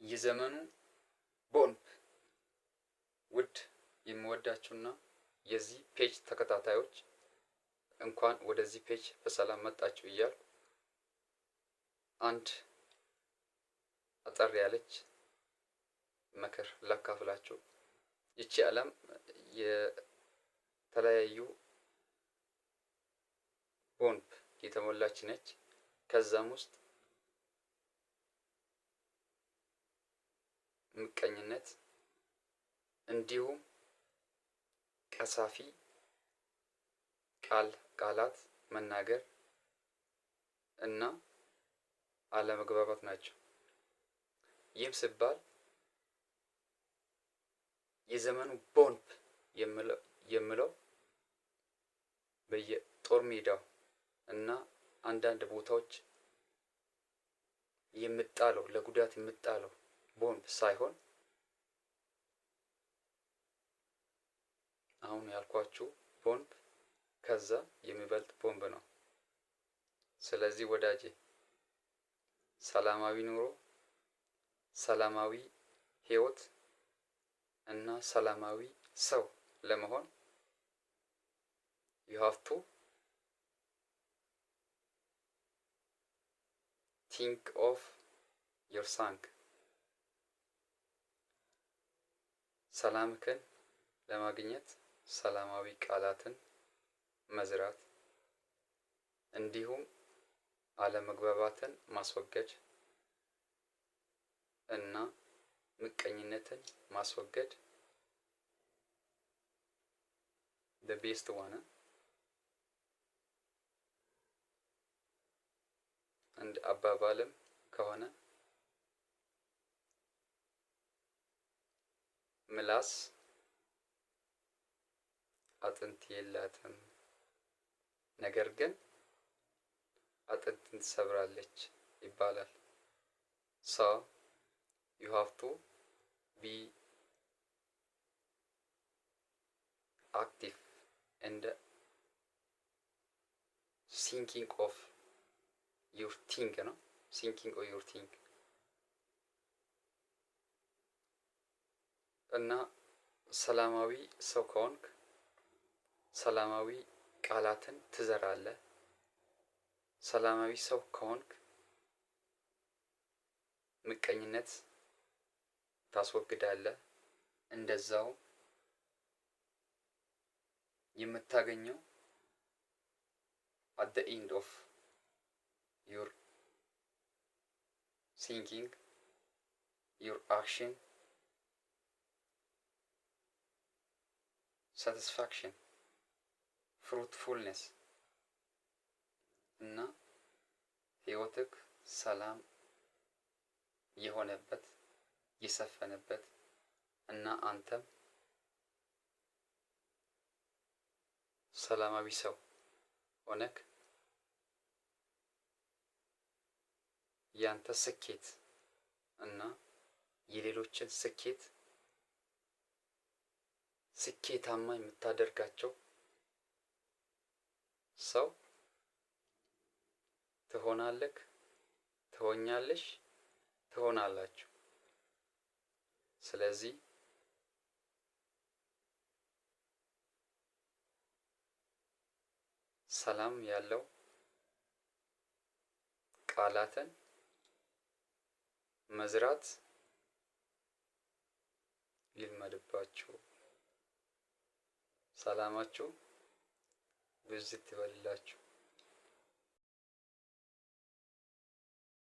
የዘመኑ ቦምብ። ውድ የምወዳችሁና የዚህ page ተከታታዮች፣ እንኳን ወደዚህ page በሰላም መጣችሁ እያልኩ አንድ አጠር ያለች ምክር ላካፍላችሁ። ይቺ ዓለም የተለያዩ ቦምብ የተሞላች ነች። ከዛም ውስጥ ምቀኝነት እንዲሁም ቀሳፊ ቃላት መናገር እና አለመግባባት ናቸው። ይህም ሲባል የዘመኑ ቦምብ የምለው በየጦር ሜዳው እና አንዳንድ ቦታዎች የሚጣለው፣ ለጉዳት የሚጣለው ቦምብ ሳይሆን አሁን ያልኳችሁ ቦምብ ከዛ የሚበልጥ ቦምብ ነው። ስለዚህ ወዳጄ፣ ሰላማዊ ኑሮ፣ ሰላማዊ ህይወት እና ሰላማዊ ሰው ለመሆን you have to think of your sang። ሰላምክን ለማግኘት ሰላማዊ ቃላትን መዝራት፣ እንዲሁም አለመግባባትን ማስወገድ እና ምቀኝነትን ማስወገድ the best one። እንደ አባባልም ከሆነ ምላስ አጥንት የላትም፣ ነገር ግን አጥንትን ትሰብራለች ይባላል። So you have to be active and thinking of your think ነው፣ thinking of your think። እና ሰላማዊ ሰው ከሆንክ ሰላማዊ ቃላትን ትዘራለህ። ሰላማዊ ሰው ከሆንክ ምቀኝነት ታስወግዳለህ። እንደዛው የምታገኘው at the end of your thinking, your action, satisfaction, fruitfulness እና ህይወትህ ሰላም የሆነበት፣ የሰፈነበት እና አንተም ሰላማዊ ሰው ሆነክ ያንተ ስኬት እና የሌሎችን ስኬት ስኬታማ የምታደርጋቸው ሰው ትሆናለህ፣ ትሆኛለሽ፣ ትሆናላችሁ። ስለዚህ ሰላም ያለው ቃላትን መዝራት ይልመድባችሁ። ሰላማችሁ ብዝት ይበልላችሁ።